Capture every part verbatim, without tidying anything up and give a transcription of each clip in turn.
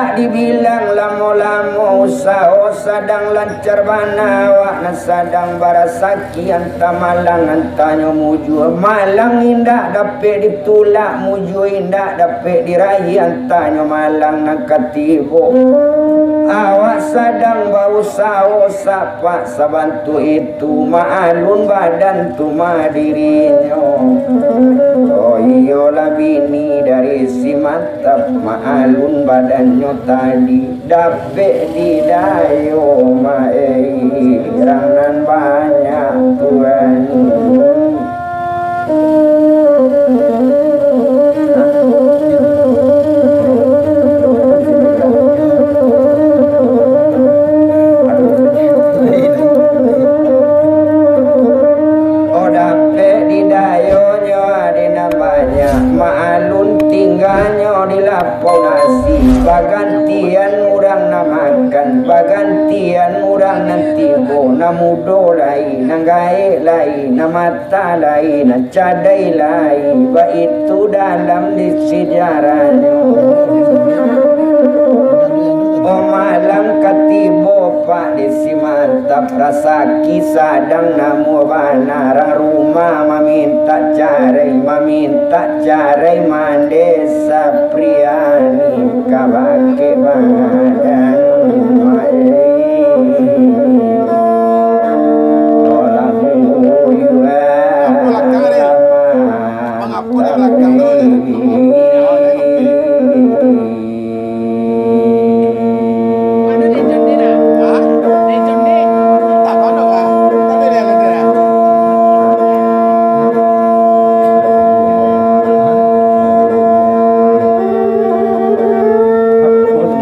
Dibilang lamo-lamo usaho, sadang lancar bana awak nan sadang barasaki, antah malang antahnyo mujua. Malang indak dapek ditulak, mujua indak dapek diraih, antahnyo malang nan ka tibo. Awak sadang bausaho, sapak sabantuak itu, maalun badan tu mah dirinyo. Oh iyolah, bini dari si Mantap, maalun badannyo tadi, dapek didayo mah, eh, urang nan banyak tuan. Oh, dapek didayonyo ade nan banyak, maalun tingganyo di lapau nasi, bagantian urang nan makan, bagantian urang nan tibo, nan mudo lai, nan gaek lai, nan matang lai, nan cadai lai, baitu dalam di sijarahnyo. Oh, malang ka tibo, Pak, di si Mantap, rasaki sadang namuah bana, urang rumah mamintak carai, mamintak carai mandeh Sapriani, kabake badan. Apo lakar, eh? Mangapo di balakang tu? Ado di jendela. Hah? Di jendela. Tak ado, ah. Tak ado di dalam tu, ah.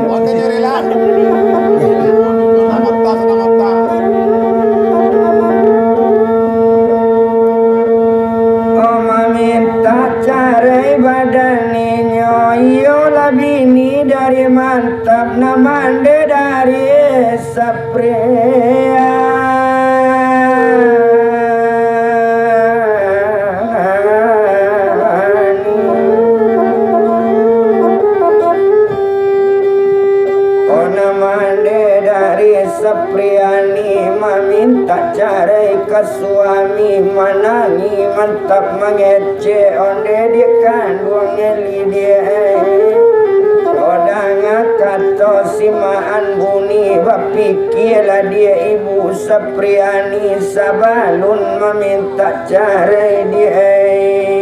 Wang ka nyari lah. Nak mata, nak mata. Oh, mamintak carai badan inyo, iyolah bini dari Mantap, nan mandeh dari Sapriani. Oh, nan mandeh dari Sapriani, mamintak carai ka suami, manangih Mantap, mangecek ondeh diak kanduang Eli diak. Oh, danga kato si Maan Buni, bapikialah diak ibu Sapriani sabalun mamintak carai diak.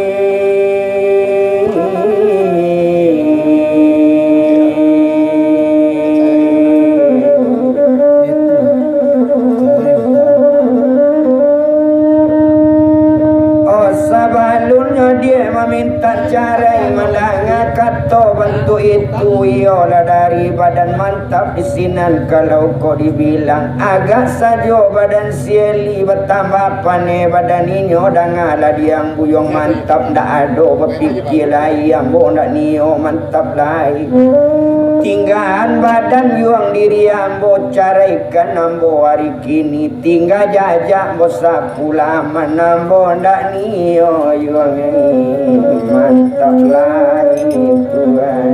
Oh, sabalunnyo diak mamintak carai, mandanga kato bantuak itu, iyolah dari badan Mantap di sinan, kalau kok dibilang agak sajo badan si Eli, batambah paneh badan inyo, dangalah diak buyuang Mantap, ndak ado bapikia lai ambo, ndak nio Mantap lai. Tinggaan badan yuang diri ambo, caraikan ambo ari kini, tingga jajak ambo sapulah, manambo ndak nio yuang Mantap lai tuan.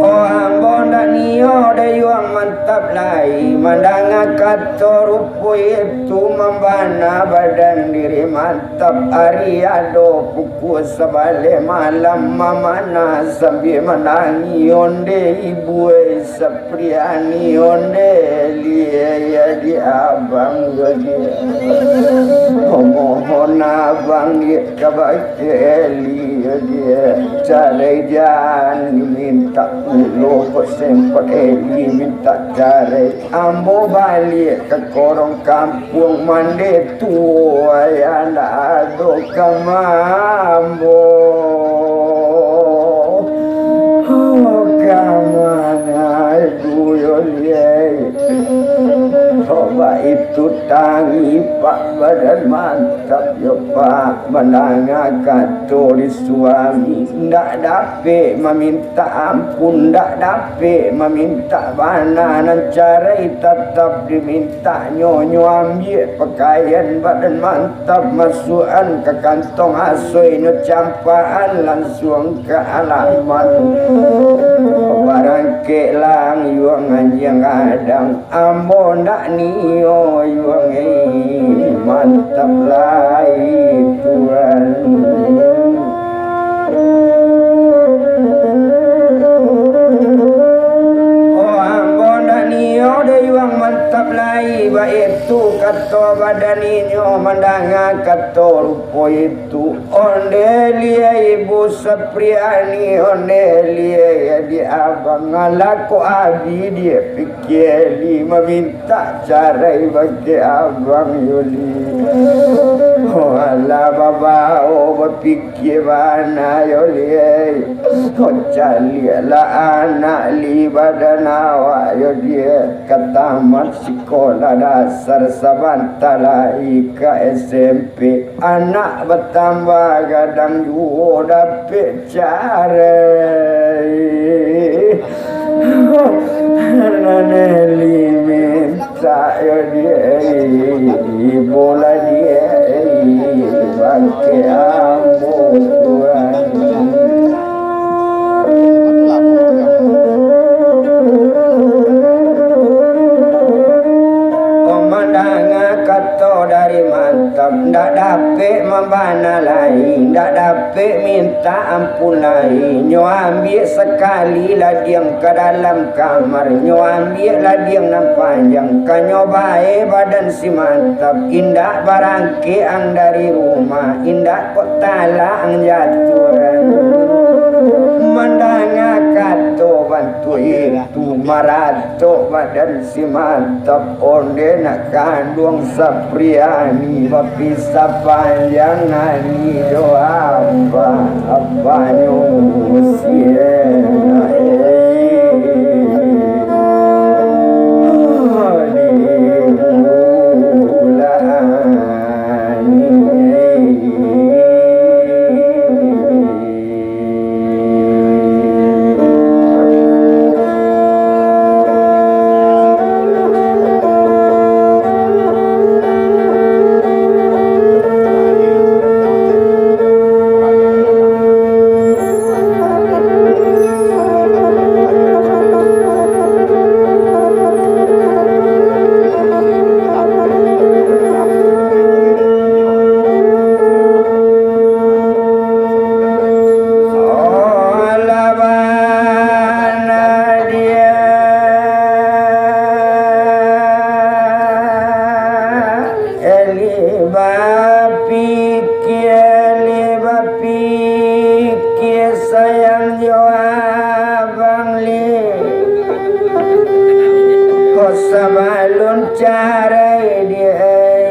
Oh, ambo ndak nio dayuang Mantap lai, mandanga kato rupo itu, mambana badan diri Mantap. Ari ado pukua sabaleh malam, mamana sambia manangih ondeh ibu ai. Sapriani ondeh Eli, ya di abang gadi. Mohon abang di kabake Eli, ya di carai jan minta ulo, kok sempat Eli minta carai. Ambo baliak ka korong kampuang, mandeh tuo, ayah ndak ado kama ambo. Oh, kama ibu yo liai. Coba ibu Tutangi, Pak, badan mantap yo, Pak. Mandanga kato di suami, ndak dapek mamintak ampun, ndak dapek mamintak bana, nan carai tatap dimintaknyo. Nyo ambiak pakaian badan mantap, masuakan ka kantong asoi, nyo campakan langsuang ka alaman. Barangkek lah yuang anjiang gadang. Ambo ndak nio yuang, eh, mantap lai tuan. Oh, ambo ndak nio doh yuang mantap lai, baitu kato badan inyo mandanga kato rupo itu. Onde liai Ibu Sapriani, onde liai di abang, alah kok abih dipikia li, mamintak carai bakeh abang yo li. Oh, alah babao bapikia bana yo liai. Kok caliaklah anak li, badan awak yo dia ka tamat sikolah dasar, sabanta lai ka S M P. Anak batambah gadang juo dapek carai. Nan Eli mintak yo diai, bolah diai, bakeh ambo tuan. Kok mandanga kato dari mantap, ndak dapek mambana lai, ndak dapek mintak ampun lai. Nyo ambiak sakali ladiang ka dalam kamar, nyo ambiak ladiang nan panjang, ka nyo bae badan si mantap, indak barangkek ang dari rumah, indak kok talak ang jatuah. Mandanga kato bantuak itu, maratok badan si mantap, onde nak kanduang Sapriani, bapisah panjang ani jo apa, apanyo usia. Eli bapikia, Eli bapikia, sayang jo abang li. Kok sabalun carai di ai.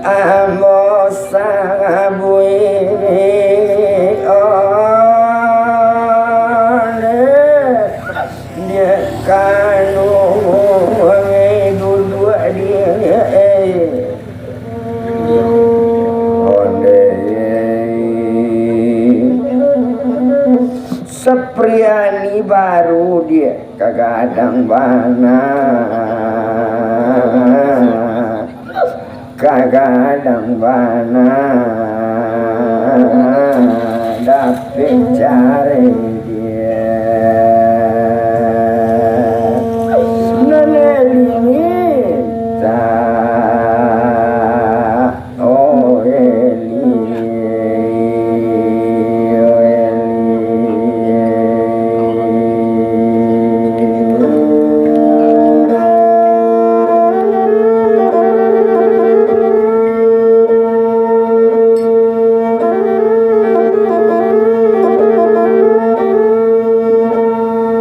Ambo sabuik onde, dia kanu duduak dia, eh. Onde. Sapriani baru dia. Kagadang bana, kagadang bana, dapek cari dia. Nan Eli mintak. Oh, Eli, oh, Eli.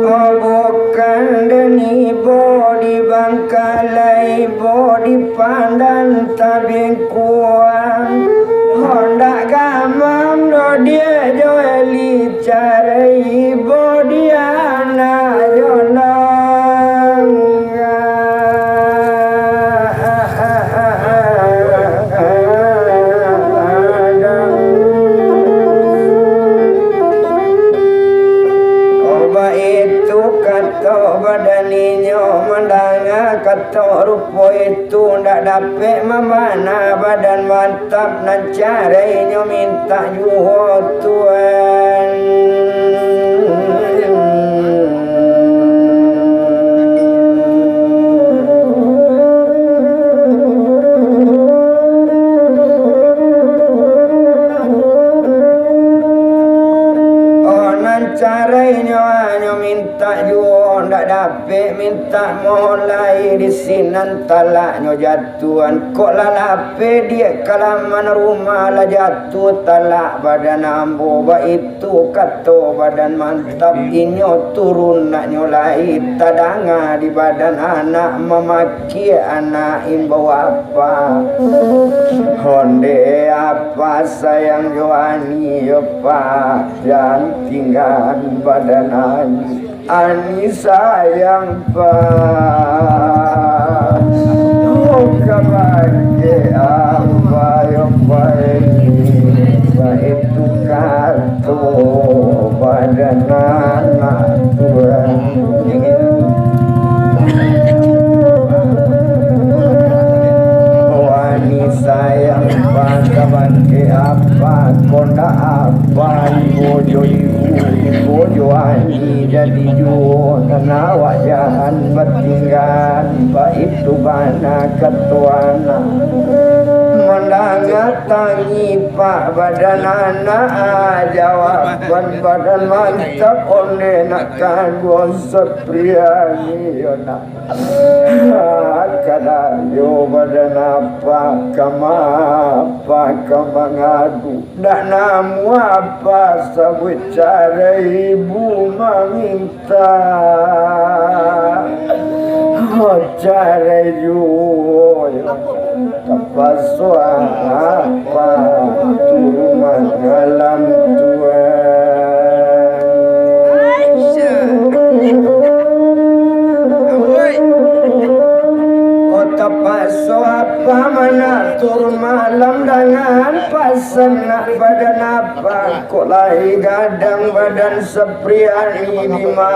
Oh, bukan den ibo di Bangkalai, ibo di Pandan Tabingkuang. Hondak gamang doh dia jo Eli, carai ibo dia Mandanga kato rupo itu, ndak dapek mamana badan mantap, nan carainyo mintak juo Tuan. Oh, nan carainyo hanyo mintak juo, ndak dapek mintak mohon lai, di sinan talaknyo jatuah. Kok lah lapeh diak kalaman rumah, lah jatuah talak badan ambo, baitu kato badan mantap. Inyo turun naknyo lai, tadanga di badan anak, mamakia anak imbau apa. Onde apa sayang jo Ani yo, Pak, jan tinggaan badan Ani. Ani sayang, Pak. Oh, kabake apa yo, Pak, ini? Baitu kato badan anak Tuan. Oh, Ani sayang, Pak, kabake apa? Kok ndak apa, ibo jo ibu, ibo jo Ani jadi juo, nan awak jan batinggaan, baitu bana kato anak. Mandanga tangih pak badan anak, ah, jawaban badan mantap, onde nak kaduo Sapriani, yo nak. Ah, kadayo badan apa, kama apa ka mangadu. Ndak namuah apa sabuik caro ibu maminta. Oh, caro juo yo, tapaso apa turun mangalam Tuan. Oh, tapaso apa manak turun malam dangan pasan nak badan apa? Kok lai gadang badan Sapriani, di ma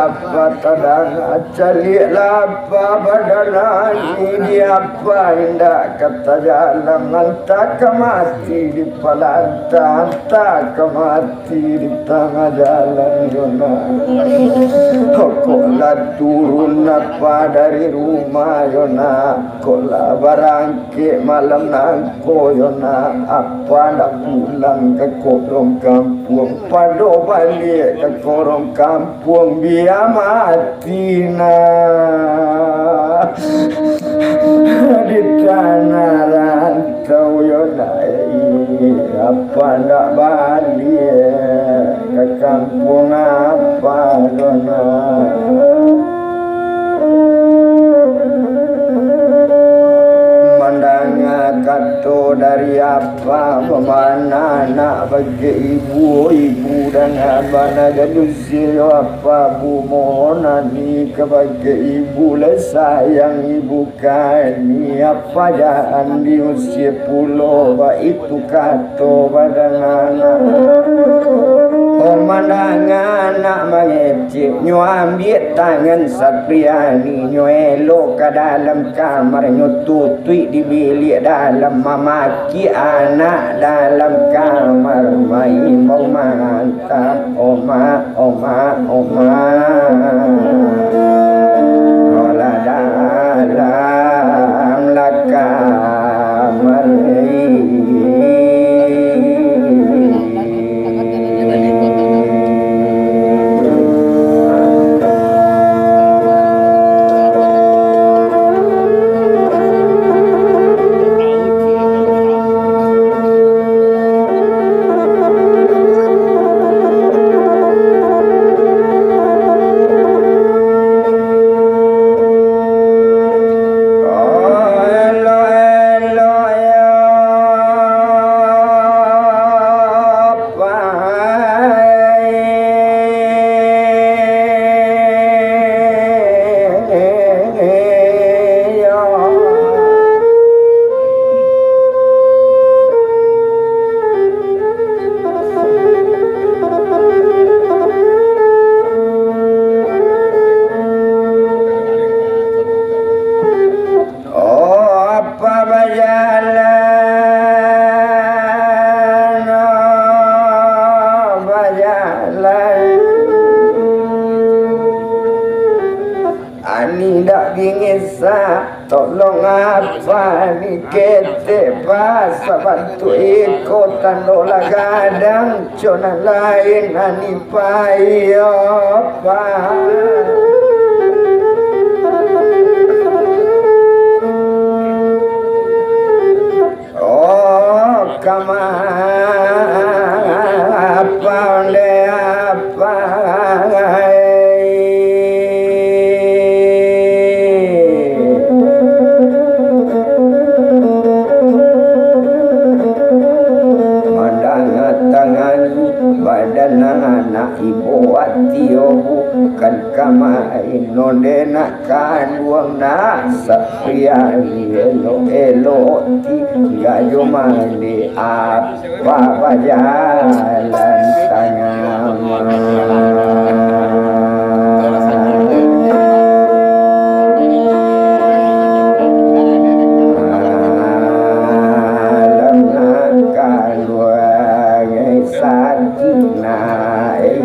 apa tadanga caliak lapa badan Ani, di apa indak ka tajalang, antah ka mati di palanta, antah ka mati di tangah jalan, yo nak. Kok lah turun apa dari rumah, yo nak? Kok lah barangkek malam nangko, yo nak? Apa ndak pulang ka korong kampuang? Pado baliak ka korong kampuang, bia mati nah di tanah rantau, yo nak. Apa ndak baliak ka kampuang apa, yo nak? Mandanga kato dari apa, bamana nak bagi ibu, ibu dangan bana gadis. Iyo apa, Bu, mohon Ani kabake ibu, lah sayang ibu ka Ani, apa jan diusir pulo, baitu kato badan anak. Oh, mandanga anak mangecek, nyo ambiak tangan Sapriani, nyo elok ka dalam kamar, nyo tutuik di biliak dalam, mamakiak anak dalam kamar, maimbau mangan. Oma, oma, oma. Olah dalam lakam. Sa, tolong apa ni ketek, Pak? Sabantuk iko tando lah gadang, co nan lain nan dipayo, Pak. Oh, kama apa onde apa, mandanga tangani badan anak ibo ati, oh, bukan kamain onde nak kanduang nak. Sapriani elok-elok ti, tingga jo mande apa bajalan tangah. Malam nak kaluar sakit nak, eh.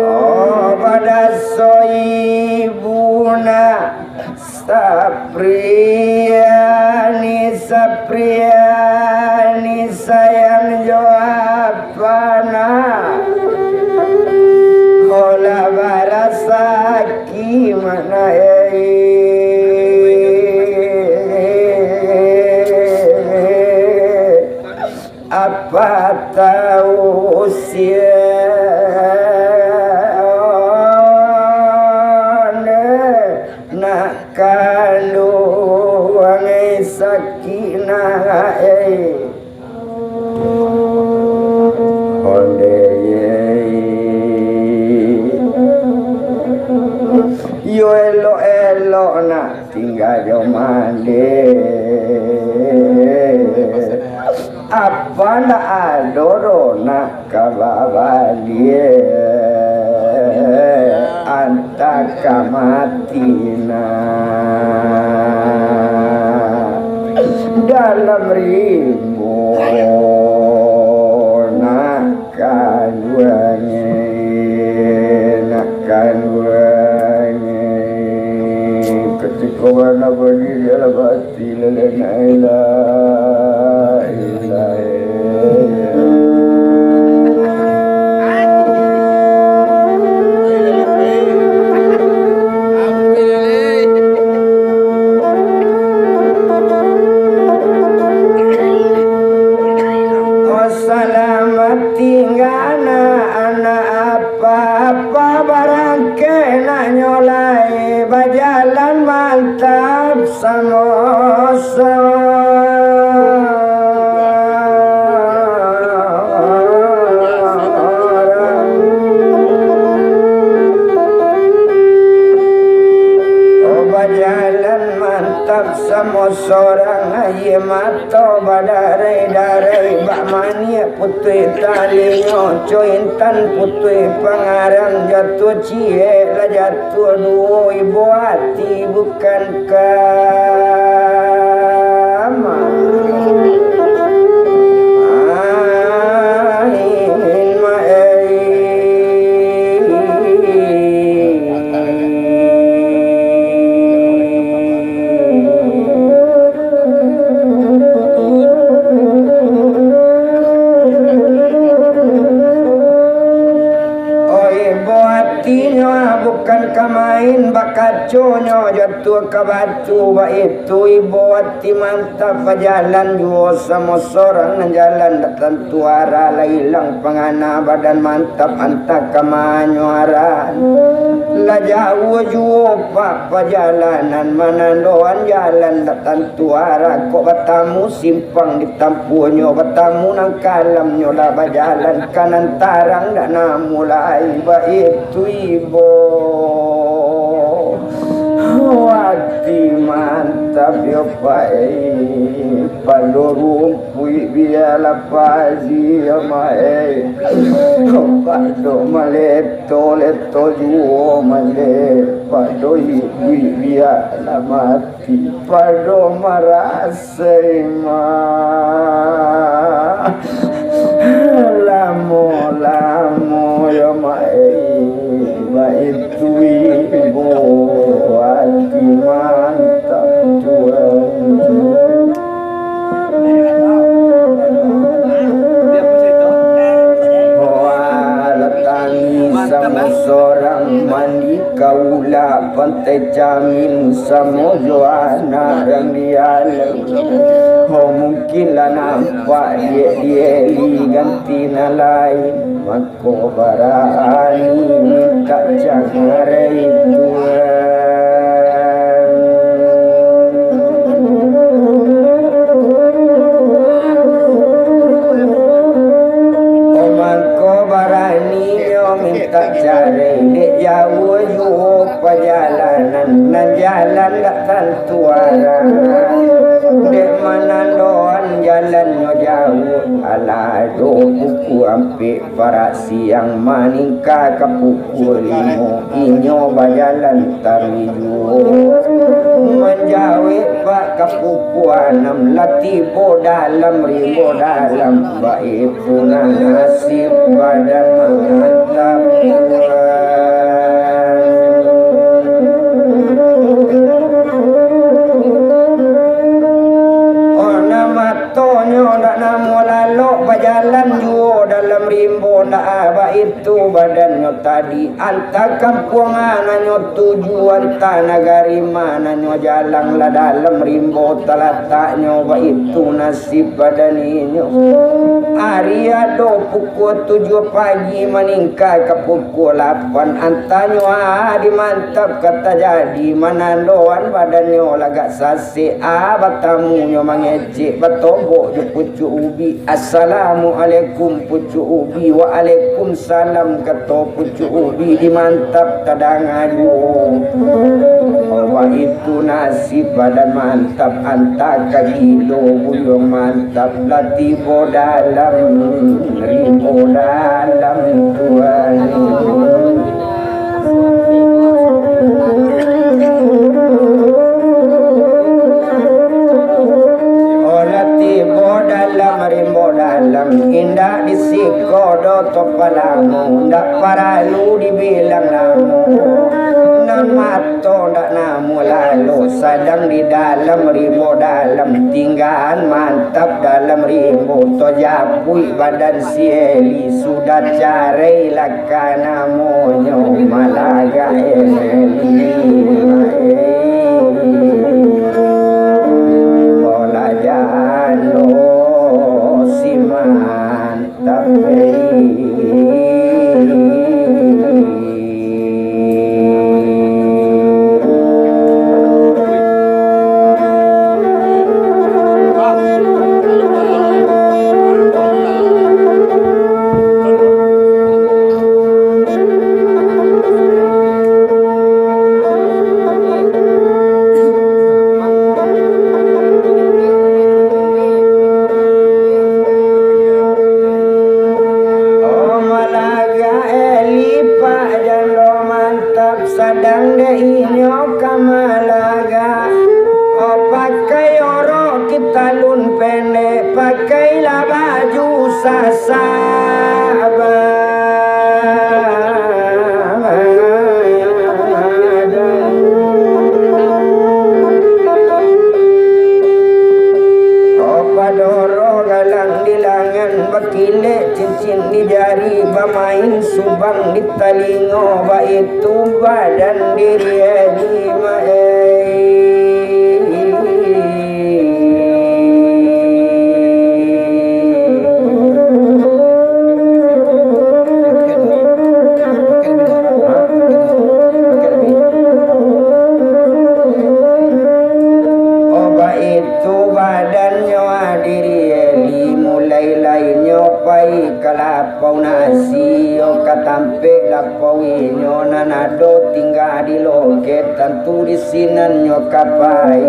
Oh, pado soibuna. Sapriani, Sapriani, sayang jo apa nak? Olah barasaki mana, eh? Apa tau sia nak kanduang, eh, sakik nak, eh. Onde, eh. Yo elok-elok nak tingga jo mande. Apa ndak ado doh nak ka babalie, antah ka mati nak dalam rimbo nak. Kanduangnyo, nak kanduangnyo. Kutiko bana bagi dalam ati, lelena ilah, ilah. Oh, salamat tingga nak, anak apa-apa barangkek nak nyo lai bajalan mantap samo-samo. Oh, bajalan mantap samo sorang, aia mato badarai-darai, bak maniak putuih talingo, co intan putuih pangarang, jatuah ciek lah jatuah duo, ibo ati bukan kama. Ain ma-, ei. Oi, buatinyo bukan ka main, bakaconyo jatuah ka batu, baitu ibo ati mantap, bajalan juo samo sorang, nan jalan dak tantu arah, lah ilang pangana badan mantap, antah ka manyo arah. Lah jauah juo pak pajalanan, manandoan jalan dak tantu arah, kok batamu simpang ditampuahnyo, batamu nan kalamnyo lah bajalan, ka nan tarang dak namu lai, baitu ibo. Wati man- Tapi opai, pado rumpuik bia lah paji, yo mak, eh. Pado maleto-leto juo male, pado iduik bia lah mati, pado marasai, mak. Lamo-lamo yo mak, eh, baitu ibo ati mantap tuan. Wah, lah tangih samo sorang mandi ka ula Pantai Camin samo jo anak rang di alam. Ho, mungkin lah nampak diek-diek li ganti nan lain, mako barani mintak canggarai tuan. Oh, mangko baraninyo mintak carai, dek jauah juo pajalanan, nan jalan dak tantu arah. Dek manandoan jalannyo jauah, alah ado pukua ampek parak siang maningka ka pukua limo, inyo bajalan taruih juo. Manjawek bak ka pukua anam, lah tibo dalam rimbo dalam, baitu nasib badan mantap. Oh, nama Tonyo ndak namuah lalok bajalan juo dalam rimbo, ndak baitu badannyo tadi. Antah kampuang mananyo tuju, antah nagari mananyo jalang, lah dalam rimbo talataknyo, baitu nasib badan inyo. Ari ado pukua tujuah pagi maningka ka pukua lapan, antahnyo adi mantap ka tajadi, manandoan badannyo lagak sas- Sek a batamunyo mangecek, batobok jo pucuak ubi. "Assalamualaikum, pucuak ubi." "Waalaikumsalam," kato pucuak ubi, dimantap tadanga juo. Baitu nasib badan mantap, antah ka gilo buyuang mantap, lah tibo dalam rimbo dalam tuan. Olah tibo dalam rimbo dalam, indak disiko doh to palamo, ndak paralu dibilang namo. Nan mato ndak namuah lalok, sadang di dalam rimbo dalam, tinggaan mantap dalam rimbo, tajapuik badan si Eli, sudah carai lah ka namonyo malagak Eli. Olah jano si mantap Eli. Oh, malagak Eli, pak jando mantap, sadang dek inyo ka malagak. Oh, pakai orok kitalun pendek, pakailah baju sasak. Oh, padoro galang di langan, bakilek cincin di jari, bamain subang di talingo, baitu badan diri Eli, mak, eh. Oh, baitu badannyo, ah, diri Eli, mulai lainyo pai ka lapau nasi, yo, ka tampek lah Pawinyo nan ado tingga di loket, tantu di sinan nyo ka pai.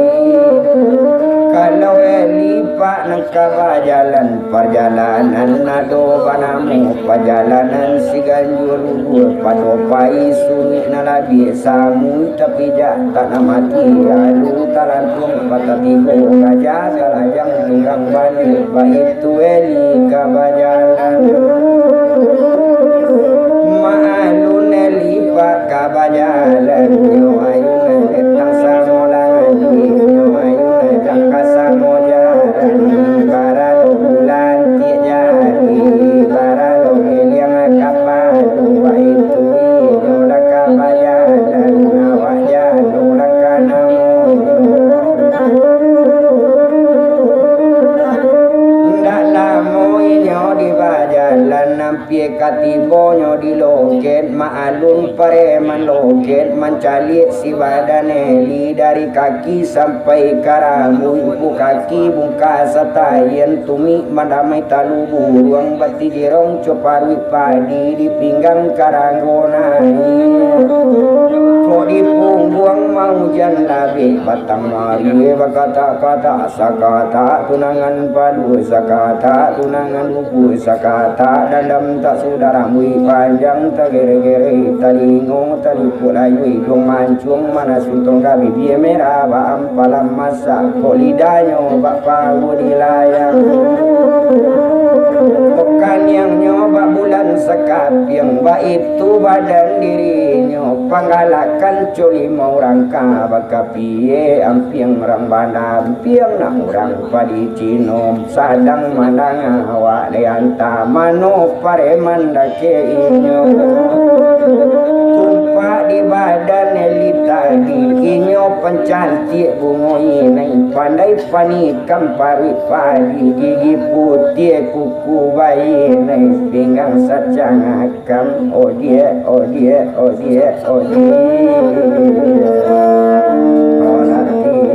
Kalau Eli pak nan ka bajalan, parjalanan ado banamo pajalanan Siganjua Lubuak, pado pai suruik nan labiah samuik, tapi jak tak nak mati, lalu talantuang patah tigo gajah, talajang tunggang baliak, baitu Eli ka bajalan. Maalun Eli pak ka bajalan, nyo ayun datang samo langik, nyo ayun datang ka samo jalan, baralo bulan tiak jari, baralo giliang kapalo, baitu inyo lah ka bajalan, awak jano lah ka namonyo. Ndak lamo inyo di bajalan, ampia ka tibonyo di loket, maalun pareman loket mancaliak si badan Eli dari kaki sampai ka rambuik, ibu kaki bungka satayen, tumik mandamai talu buruang, batih dirong co paruik padi, di pinggang karanggo naiak. Kok di pungguang maujan labek, batang marie bakatak-katak, sakatak tunangan palu, sakatak tunangan buku, sakatak dandam tak sudah, rambuik panjang tagerek-gerek, talingo talipuk layua, iduang mancung, mana suntong ka bibia merah, baampalan masak, kok lidahnyo bak paruah di layang. Kok kaniangnyo bak bulan sakapiang, baitu badan dirinyo, panggalakan co limo rangka, bakapie ampiang rang banda, ampiang nak urang padi Cino, sadang mandanga awak dianta, mano pareman dakek inyo. Tumpak di badan Eli tadi, inyo pancantiak bungo inai, pandai panikam paruik padi, gigi putiah kuku bainai, pinggang sacangakam, odiak, odiak, odiak, odiak. Onati